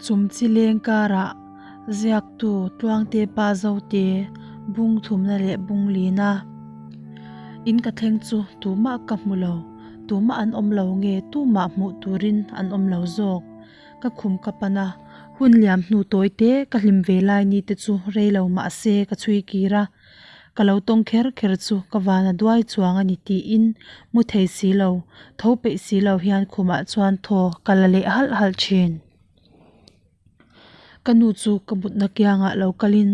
Chum chi leng karah ziaktu Tluangte pa Zote bung thumna leh bung lina in ka thleng chu tumah ka hmu lo, tumah an awm lo nge tumah hmuh turin an awm lo zawk. Ka khum ka pan a, hun liam hnu tawi te ka hlim ve lai ni te chu rei lo mahse ka chhui kir a. Ka lo tawng kher kher chu ka van a duai chuang a ni tiin mu thei si lo, tho peih si lo hian khumah chuan thaw ka la leh halh halh thin. Ka nu chu ka mutna kiangah lo kalin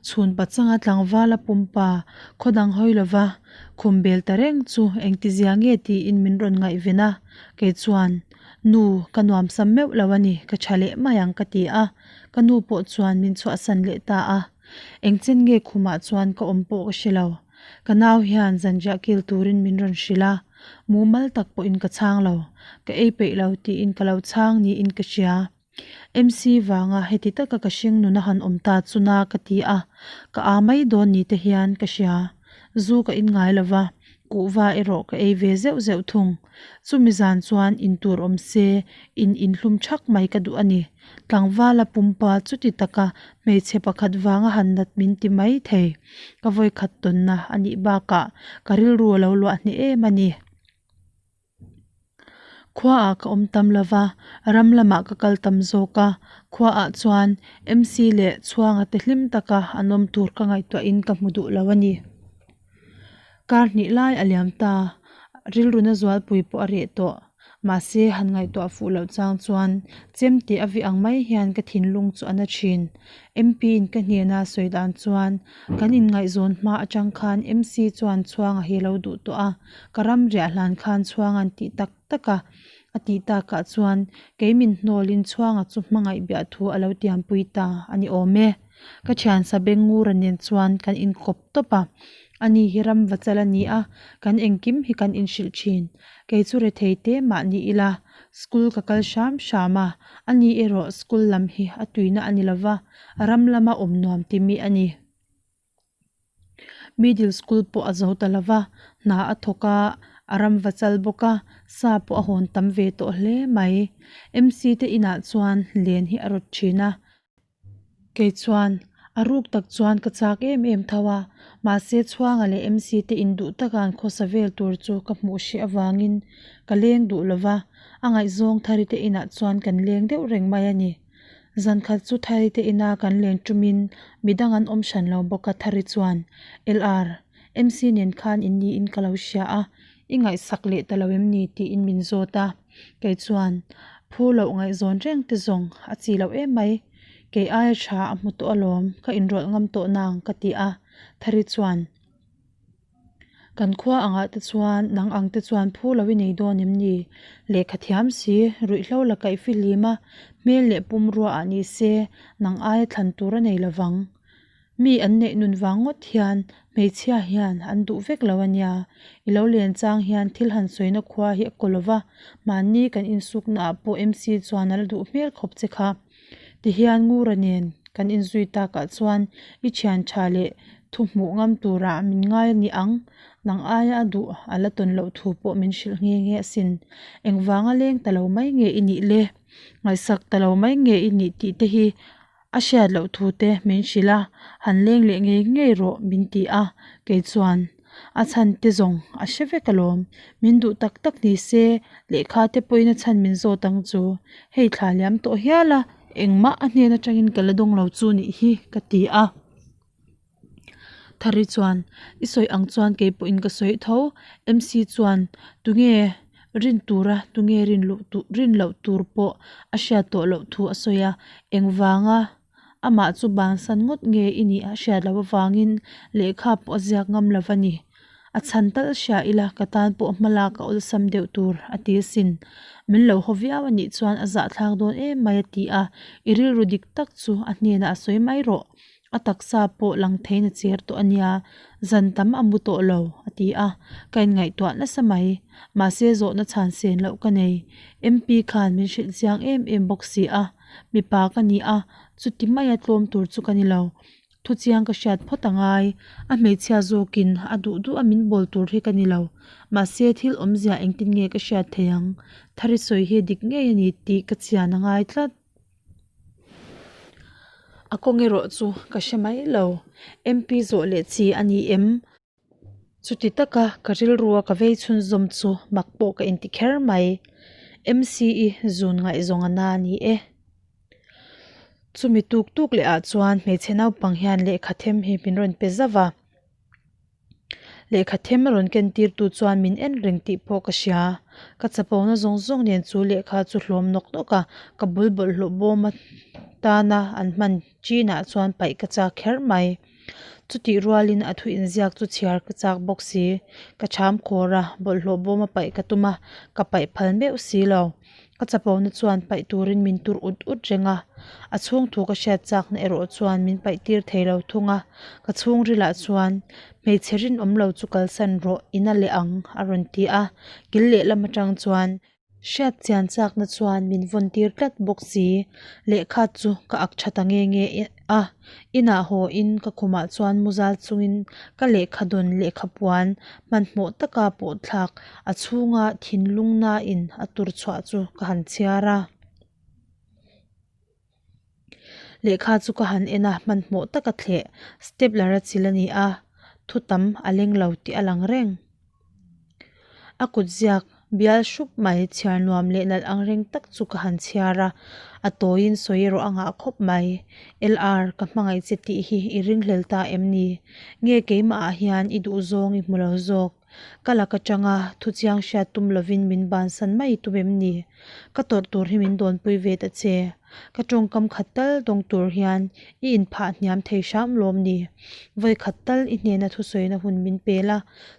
chhun pachanga tlangval a pumpa khaw dang hawi lova khum bel ta reng chu engtizia nge tiin min rawn ngaihven a, kei chuan Nu, ka nuamsam meuh lo a ni, ka tha leh mai ang ka ti a, ka nu pawh chuan min chhuahsan leh ta a. Engchen nge khumah chuan ka awm pawh ka hre lo. Ka nau hian zanriah kil turin min rawn hrilh a, mumal tak pawhin ka chhang lo. Ka ei peih lo tiin ka lo chhang niin ka hria. MC vanga heti taka ka hring nuna han awm ta chu na ka ti a, ka aa mai dawn ni te hian ka hria. Zu ka in ngai lo va, kuhva erawh ka ei ve zeuh zeuh thung. Chumi zan chuan in tur awm se, in inhlum thak mai ka duh a ni. Tlangvala pumpa chuti taka hmeichhe pakhat vanga han nat min ti mai thei. Ka vawikhat tawnna a nih bakah ka rilru a lo luah hneh em a ni. Khuaah ka awm tam lo va, ram lamah ka kal tam zawk a. Khuaah chuan MC leh Chhuanga te hlim taka an awm tur ka ngaihtuahin ka hmu duh lo a ni. Kar hnih lai a liam ta, rilruna zualpui pawh a reh tawh. Mahse, han ngaihtuah fuh loh chang chuan chem teh a vi ang mai hian ka thinlung chu a na thin. MP in ka hnena sawi dan chuan kan inngaihzawn hma atang khan MC chuan Chhuanga hi a lo duh tawh a, ka ram riah hlan khan Chhuanga'n tih tak tak a a tih takah chuan kei min hnawlin Chhuanga chu hmangaih biah thu a lo tiampui ta a ni awm e. Ka thian Sabengura nen chuan kan inkawp tawp a, ani hi ram va chal a ni a, kan engkim hi kan inhrilh thin. Kei chu rethei te mah ni ila, school ka kal hram hram a, ani erawh school lam hi a tuina a ni lova, ram lama awm nuam ti mi a ni. Middle school pawh a zo ta lova, hna a thawk a, a ram va chal bawk a, sa pawh a hawn tam ve tawh hle mai. MC te inah chuan len hi a rawt thin a. Kei chuan a ruk tak chuan ka chak em em tho a, mahse Chhuanga leh MC te induh taka an khawsa vel tur chu ka hmuh hreh avangin ka leng duh lova, a ngaihzawng Thari te inah chuan kan leng deuh reng mai a ni. Zan khat chu Thari te ina kan len tumin midang an awm hran lo bawk a Thari chuan, LR, MC nen khan in niin ka lo hria a, i ngaihsak leh ta lo em ni? tiin min zawt a. Kei chuan, Phu loh ngaihzawn reng te zawng a chi loh em mai. Kei aia tha a hmu tawh alawm, ka inrawlh ngam tawh nang ka ti a. Thari chuan, Kan khua angah te chuan nang ang te chuan phu lo i nei dawn em ni? Lehkha thiam si, ruihhlo la kaih fihlim a, hmel leh pumrua ah ni se, nang aia thlan tur a nei lovang. Mi an neih nun vang ngawt hian hmeichhia hian an duh vek lo a nia. I lo len chang hian thil han sawina khua hi a kaw lo va, mahni kan insukna ah pawh MC chuan a la duh hmel khawp che kha. Tihian Ngura nen kan inzui takah chuan i thian tha leh thu hmuh ngam turah min ngai a ni ang, nang aia a duh a la tawn loh thu pawh min hrilh nghe nghe asin. Engvanga leng ta lo mai nge i nih le? Ngaihsak ta lo mai nge i nih tih te hi A hriat loh thu te min hrilh a, han leng leh ngei ngei rawh min ti a, kei chuan a chhan te zawng a hre vek alawm, min duh tak tak ni se lehkha te pawhin a chhan min zawt ang chu, hei thla liam tawh hial a, engmah a hnen atangin ka la dawng lo chu nih hi ka ti a. Thari chuan, I sawi ang chuan kei pawhin ka sawi tho. MC chuan, Tunge rin tura tunge rin luh tur rin loh tur pawh a hriat tawh loh thu a sawi a. Engvanga amah chu bansan ngawt nge i nih a hriat loh avangin lehkha pawh a ziak ngam lo a ni. A chhan tal hria ila ka tan pawh hma lak a awlsam deuh tur a ti asin. Min lo haw viau a nih chuan a zahthlak dawn em mai a ti a. I rilru dik tak chu a hnenah a sawi mai rawh. A taksa pawh lang theiin a cher tawh a nia, zan tam a mu tawh lo, a ti a, ka inngaihtuah nasa mai. Mahse zawhna chhan sen loh ka nei. MP khan min hrilh chiang em em bawk si a, mipa ka ni a, chuti maia tlawm tur chu ka ni lo. Thu chiang ka hriat phawt a ngai, a hmeichhia zawkin a duh duh a min bawl tur hi ka ni lo. Mahse thil awmzia engtin nge ka hriat thei ang? Thari sawi hi dik ngei a ni tih ka chian a ngai tlat. A kawng erawh chu ka hre mai lo. MP zawh leh chi a ni em? Chuti taka ka rilrua ka vei chhunzawm chu mak pawh ka inti kher mai. MC-i zun ngaihzawng a na a ni e. Chumi tuk tuk leh ah chuan hmeichhe naupang hian lehkha them hi min rawn pe zauh a. Lehkha them a rawn ken tir tu chuan min en reng tih pawh ka hria. Ka chapona zawng zawng nen chu lehkha chu hlawm nawk nawk a, ka bul bawlhhlawh bawm atana an hman chinah chuan paih ka chak kher mai. Chutih rualin a thu inziak chu chhiar ka chak bawk si. Ka cham khawr a, bawlhhlawh bawm a paih ka tum a, ka paih phal meuh si lo. Ka chapona chuan paih turin min tur ut ut reng a, a chhung thu ka hriat chakna erawh chuan min paih tir thei lo thung a. Ka chhungrilah chuan, Hmeichhe rinawm lo chu kalsan rawh, in a leh ang, a rawn ti a. Kil lehlam atang chuan. Hriat chian chakna chuan min vawn tir tlat bawk si. Lehkha chu ka ak tha ta nge nge a, inah haw in ka khumah chuan mu zal chungin ka lehkha dawn lehkha puan hmanhmawh taka pawh thlak a chhunga thinlung nain a tur chhuah chu ka han chhiar a. Lehkha chu ka han en a, hmanhmawh taka thleh stapler a chil a ni a, thu tam a leng lo tih a lang reng. A kut ziak bial hrup mai chhiar nuam leh nalh ang reng tak chu ka han chhiar a, a tawiin sawi erawh a ngah khawp mai. LR, ka hmangaih che tih hi i ringhlel ta em ni? Nge keimah ah hian i duhzawng i hmu lo zawk? Ka lak atanga thu chiang hriat tum lovin min bansan mai tum em ni? Ka tawrh tur hi min dawnpui ve ta che. Ka tawngkam khat tal dawng tur hian i inphah hniam thei hram lawm ni? Vawi khat tal i hnena thusawina hun min pel a,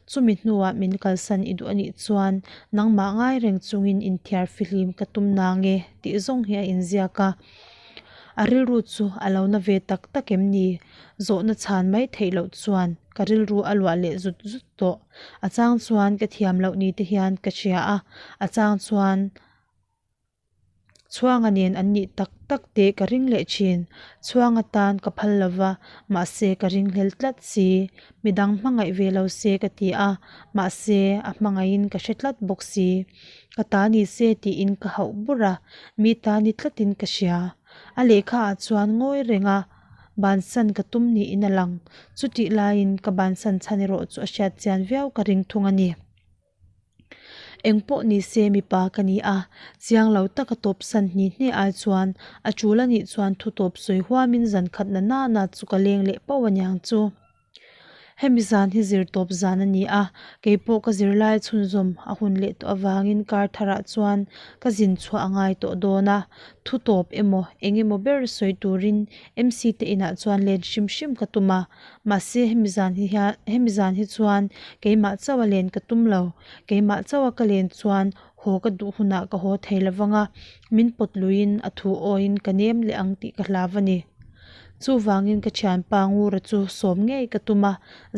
chumi hnuah min kalsan i duh anih chuan nangmah ngai reng chungin inthiar fihlim ka tum nange tih zawng hi a inziak a. A rilru chu a lo na ve tak tak em ni? Zawhna chhan mai theih loh chuan ka rilru a luah leh zut zut tawh. A chang chuan ka thiam loh ni te hian ka hria a, a chang chuan Chhuanga nen an nih tak tak teh ka ring leh thin. Chhuanga tan ka phal lo va, mahse ka ringhlel tlat si. Midang hmangaih ve lo se ka ti a, mahse a hmangaihin ka hre tlat bawk si. Ka ta ni se tiin ka hauh bur a, mi ta ni tlatin ka hria. A lehkha ah chuan ngawi reng a, bansan ka tum niin a lang. Chutih laiin ka bansan chhan erawh chu a hriat chian viau ka ring thung a ni. Eng pawh ni se mipa ka ni a, chiang lo taka tawp san hni hne ai chuan a tul a nih chuan thu tawp sawi huamin zan khat na nana chu ka leng leh pauh a niang chu. Hemi zan hi zir tawp zan a ni a, kei pawh ka zirlai chhunzawm a hun leh tawh avangin kar tharah chuan ka zin chhuah a ngai tawh dawn a, thu tawp emaw eng emaw ber sawi turin MC te inah chuan len hrim hrim ka tum a. Mahse hemi zan hi hian hemi zan hi chuan keimah chauh a len ka tum lo. Keimah chauh a ka len chuan haw ka duh hunah ka haw thei lo vang a, min pawt luiin a thu awiin ka nem leh ang tih ka hlau a ni. Chuvangin ka thianpa Ngura chu sawm ngei ka tum a,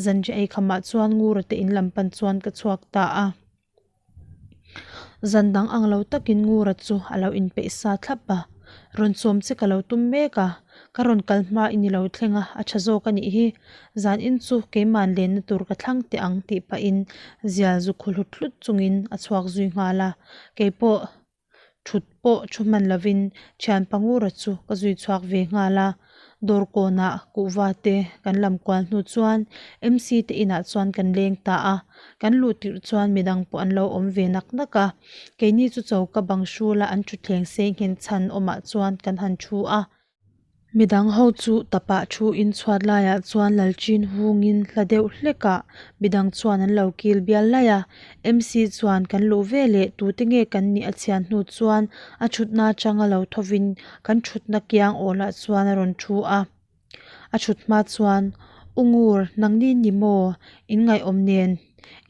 zanriah eikhamah chuan Ngura te in lam pan chuan ka chhuak ta a. Zan dang ang lo takin Ngura chu a lo inpeih sa thlap a, Rawn chawm che ka lo tum mek a, ka rawn kal hma i ni lo thleng a, a tha zawk a nih hi. Zan in chu keiman lenna tur ka thlang teh ang tih pahin zial zu khu hlut hlut chungin a chhuak zui nghal a, keipawh Thut pawh thu hman lovin thian Pangura chu ka zui chhuak ve nghal a, dawr kawnah kuhva te kan lam kual hnu chuan MC te inah chuan kan leng ta a, kan luh tirh chuan midang pawh an lo awm ve nak nak a, keini chu choka bang hrula an thutthleng sei nghen chhan awmah chuan kan han thu a. Midang ho chu tapah thu in chhuat laiah chuan lalchin hungin hla deuh hlekah midang chuan an lo kil bial laih a. MC chuan kan luh ve leh tute nge kan nih a chhian hnu chuan a thutna atanga lo thovin kan thutna kiang awlah chuan a rawn thu a. A thut hma chuan, U Ngur, nangni ni maw? In ngaihawm nen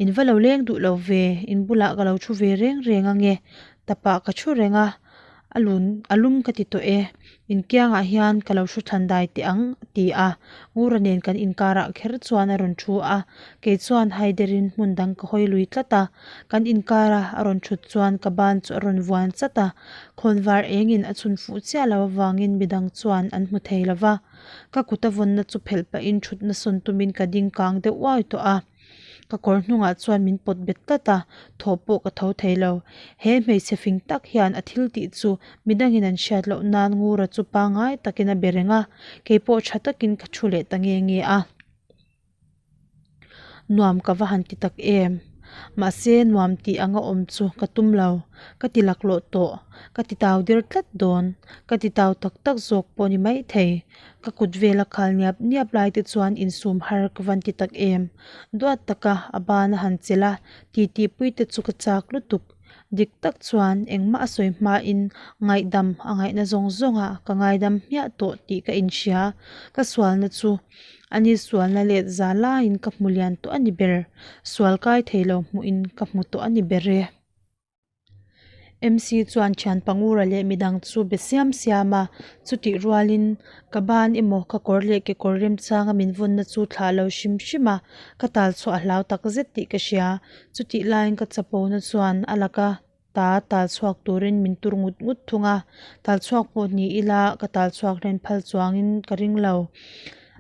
in va lo leng duh lo ve, in bulah ka lo thu ve reng reng ange, tapah ka thu reng a. A lun a lum ka ti tawh e, inkiangah hian ka lo hru thlan dai teh ang a ti a, Ngura nen kan inkarah kher chuan a rawn thu a, kei chuan haiderin hmun dang ka hawi lui tlat a, kan inkara a rawn thut chuan ka ban chu a rawn vuan chat a, khawnvar engin a chhun fuh chiah lo avangin midang chuan an hmu thei lo va, ka kut a vawnna chu phelh pahin thutna sawn tumin ka ding kang deuh uai tawh a. Ka kawr hnungah chuan min pawt bet tlat a, thaw pawh ka tho thei lo. He hmeichhe fing tak hian a thil tih chu midangin an hriat loh nan Ngura chu pangngai takin a be reng a, kei pawh tha takin ka thu leh ta nge nge a. Nuam ka va han ti tak em? Mahse nuam tih anga awm chu ka tum lo, ka ti laklawh tawh, ka ti tau der tlat dawn, ka ti tau tak tak zawk pawh ni maithei. Ka kut vel a khal niap niap lai te chuan insum har ka van ti tak em? Duat taka a ban a han chelh a, titipui te chu ka chak lutuk. Dik tak chuan engmah a sawi hmain ngaihdam a ngaihna zawng zawngah ka ngaidam hmiah tawh tih ka inhria. Ka sualna chu ani sualna let za laiin ka hmu lian tawh a ni ber. Sual kai thei lo hmuhin ka hmu tawh a ni ber e. MC chuan thian pangura leh midang chu be siam siam a, chutih rualin ka ban emaw ka kawr leh kekawr remchanga min vawnna chu thlah lo hrim hrim a, ka tal chhuah a hlau tak zet tih ka hria. Chutih laiin ka chapona chuan a laka ta tal chhuak turin min tur ngut ngut thung a, tal chhuak pawh ni ila ka tal chhuak hlen phal chuangin ka ring lo.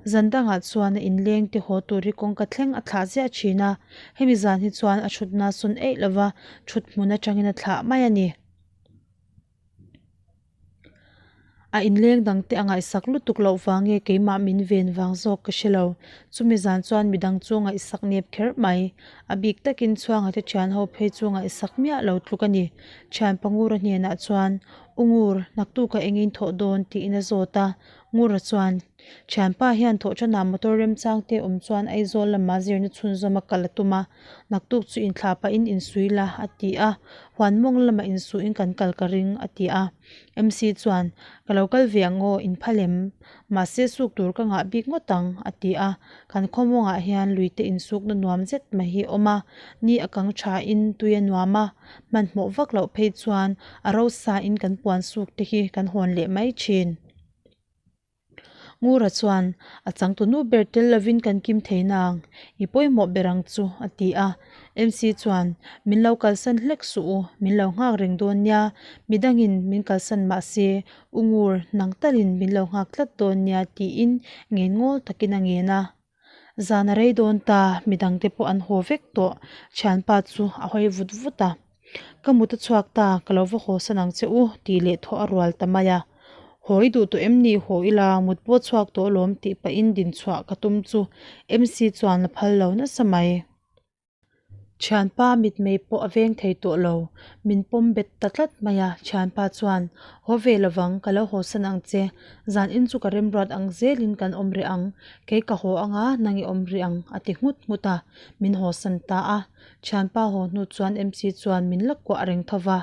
Zan dangah chuan a inleng te haw tur hi kawngka thleng a thlah ziah thin a, hemi zan hi chuan a thutna sawn eih lova thut hmun atangin a thlah mai a ni. A inleng dang te a ngaihsak lutuk loh vang nge keimah min ven vang zawk ka hre lo. Chumi zan chuan midang chu ngaihsak nep kher mai. A bik takin chhuanga te thian ho phei chu ngaihsak miah lo tluk a ni. Thian Pangura hnenah chuan, U Ngur, naktukah engin thawh dawn? tiin a zawt a. Ngura chuan, Thianpa hian thawhṭanah motor remchang te awm chuan Aizawl lamah zirna chhunzawm a kal a tum a, naktuk chu inthlah pahin insui la, a ti a. Huan mawng lamah insuhin kan kal ka ring, a ti a. MC chuan, Ka lo kal ve ang aw, inphal em? Mahse suk tur ka ngah bik ngawt ang, a ti a. Kan khaw mawngah hian luite insukna nuam zet mai hi a awm a, ni a kang thain tui a nuam a, hmanhmawh vak loh phei chuan a rosain kan puan suk te hi kan hawn leh mai thin. Ngura chuan, A changtu nu ber tel lovin kan kim thei nang, i pawimawh ber ang chu, a ti a. MC chuan, Min lo kalsan hlek suh u, min lo nghak reng dawn nia, midangin min kalsan mah se, U Ngur, nang talin min lo nghak tlat dawn nia, tiin ngen ngawl takin a ngen a. Zan a rei dawn ta, midangte pawh an haw vek tawh, thianpa chu a hawi vut vut a. Ka mut a chhuak ta, ka lo va haw san ang che u, tih leh thaw a rual ta mai a. Haw i duh tawh em ni? Haw ila, mut pawh chhuak tawh alawm tih pahin dinchhuah ka tum chu MC chuan a phal lo nasa mai. Thianpa mitmei pawh a veng thei tawh lo, min pawm bet ta tlat mai a, thianpa chuan, Haw ve lovang, ka lo haw san ang che, zan in chu ka remruat ang zelin kan awm rih ang, kei ka haw anga nang i awm rih ang, a ti nghut nghut a, min haw san ta a. Thianpa haw hnu chuan MC chuan min la kuah reng tho va,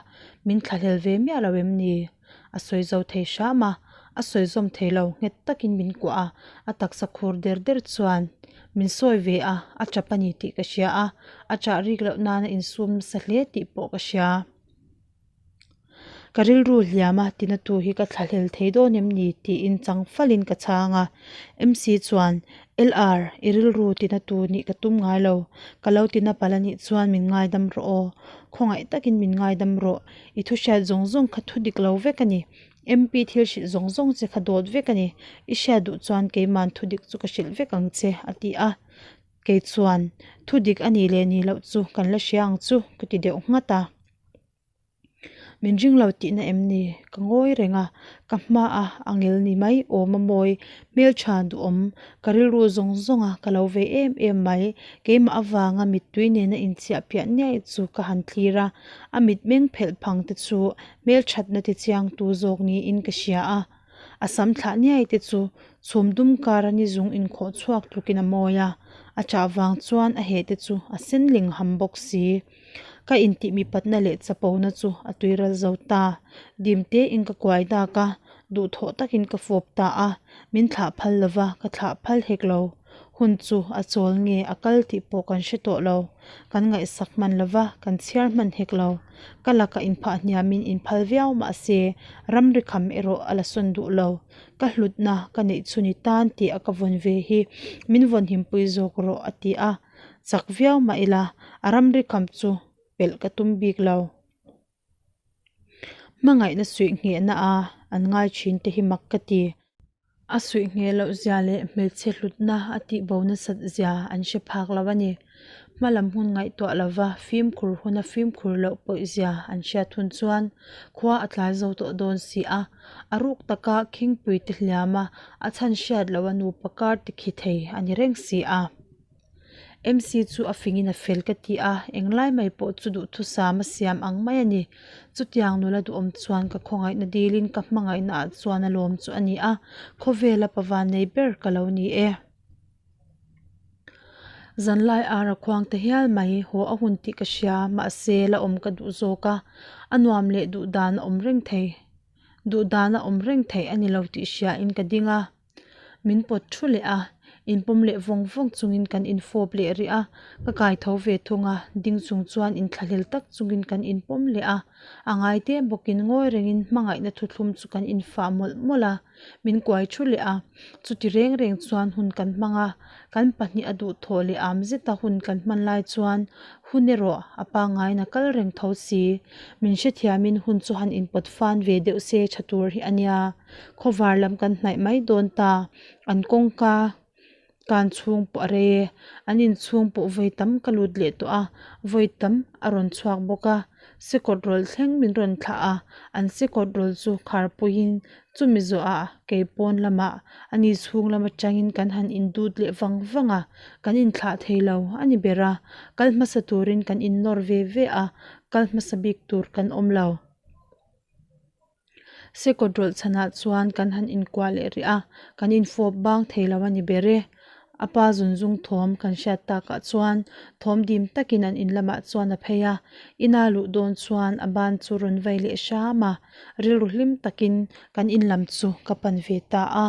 min thlahlel ve miah lo em ni? A sawi zo thei hram a, a sawi zawm thei lo, nghet takin min kuah a, a taksa khur der der chuan min sawi ve a, a tap a ni tih ka hria a, a chah rik loh nana insum nasa hle tih pawh ka hria. Ka rilru hliam a, tina tu hi ka thlahlel thei dawn em ni tiin chang falin ka chhang a, MC chuan, LR, i rilru tina tu nih ka tum ngai lo, ka lo tina palh a nih chuan min ngaidam rawh aw, khawngaih takin min ngaidam rawh, I thu hriat zawng zawng kha thu dik lo vek a ni. MP thil hrilh zawng zawng che kha dawt vek a ni. I hriat duh chuan keiman thu dik chu ka hrilh vek ang che, a ti a. Kei chuan, Thu dik a nih leh nih loh chu kan la hria ang chu, ka ti deuh nghat a. Min ring lo tihna em ni? Ka ngawi reng a, ka hmaah a ngel ni mai awm a mawi, hmeltha duhawm, Ka rilru zawng zawnga ka lo ve em em mai, keimah avanga mittui nena inchhiah piah niai chu ka han thlir a, a mitmeng phelh phang te chu hmelthatna ti chiangtu zawk niin ka hria a, a sam thlah niai te chu chhum dum kara ni zung inkhawh chhuak tlukin a mawi a, a chah vang chuan a heh te chu a sen ling ham bawk si. Ka intih mipatna leh chapona chu a tuiral zo ta. Dim tein ka kuai dak a, duhthawh takin ka fawp ta a, min thlah phal lova ka thlah phal hek lo. Hun chu a chawl nge a kal tih pawh kan hre tawh lo. Kan ngaihsak hman lova kan chhiar hman hek lo. Ka lakah inphah hniamin inphal viau mah se ramri kham erawh a la sawn duh lo. Ka hlutna ka neih chhun i tan tih a ka vawn ve hi min vawn himpui zawk rawh a ti a. Chak viau mah ila a ramri kham chu pelh ka tum bik lo. Hmangaihna suih nghehna a an ngai thin te hi mak ka ti. A suih ngheh loh zia leh hmeichhe hlutna a tih bo nasat zia an hre phak lo a ni. Hmalam hun ngaihtuah lova fimkhur huna fimkhur loh pawihzia an hriat hun chuan khua a tlai zo tawh dawn si a, a ruk taka khingpui te hliama a chhan hriat loha nupa kar tikhi thei a ni reng si a. MC chu a fingin a fel ka ti a, englai mai pawh chu duhthusam a siam ang mai a ni. Chutiang nula duhawm chuan ka khawngaihna dilin ka hmangaihna ah chuan a lawm chu a ni a, khawvela pavan nei ber ka lo ni e. Zanlai ar a khuang ta hial mai, haw a hun tih ka hria, mahse la awm ka duh zawk a, a nuam leh duh dan a awm reng thei, duh dan a awm reng theih a ni lo tih hria in ka ding a. Min pawt thu leh a, inpawm leh vawng vawng chungin kan infawp leh rih a, ka kai tho ve thung a, ding chung chuan inthlahlel tak chungin kan inpawm leh a, a ngai te bawkin ngawi rengin hmangaihna thuthlum chu kan infah mawlh mawlh a, min kuai thu leh a, chuti reng reng chuan hun kan hmang a, kan pahnih a duhthawh leh am zeta hun kan hman lai chuan hun erawh a pangngaiin a kal reng tho si, min hrethiamin hun chu han inpawt fan ve deuh se tha tur hi a nia. Khawvar lam kan hnaih mai dawn ta, an kawngka kan chhung pawh a rei e, an inchhung pawh vawi tam ka lut leh tawh a, vawi tam a rawn chhuak bawk a, sikawt rawlh thleng min rawn thlah a, an sikawt rawlh chu kharpuiin chumi zawhah kei pawn lamah ani chhung lam atangin kan han indut leh vang vang a, kan inthlah thei lo a ni ber a, kal hmasa turin kan innawr ve ve a, kal hmasa bik tur kan awm lo. Sekawt rawlh chhanah chuan kan han inkuah leh rih a, kan infawp bang thei lo a ni ber e. A pa zunzung thawm kan hriat takah chuan thawm dim takin an in lamah chuan a phei a, ina luh dawn chuan a ban chu rawn vai leh hram a, rilru hlim takin kan in lam chu ka pan ve ta a.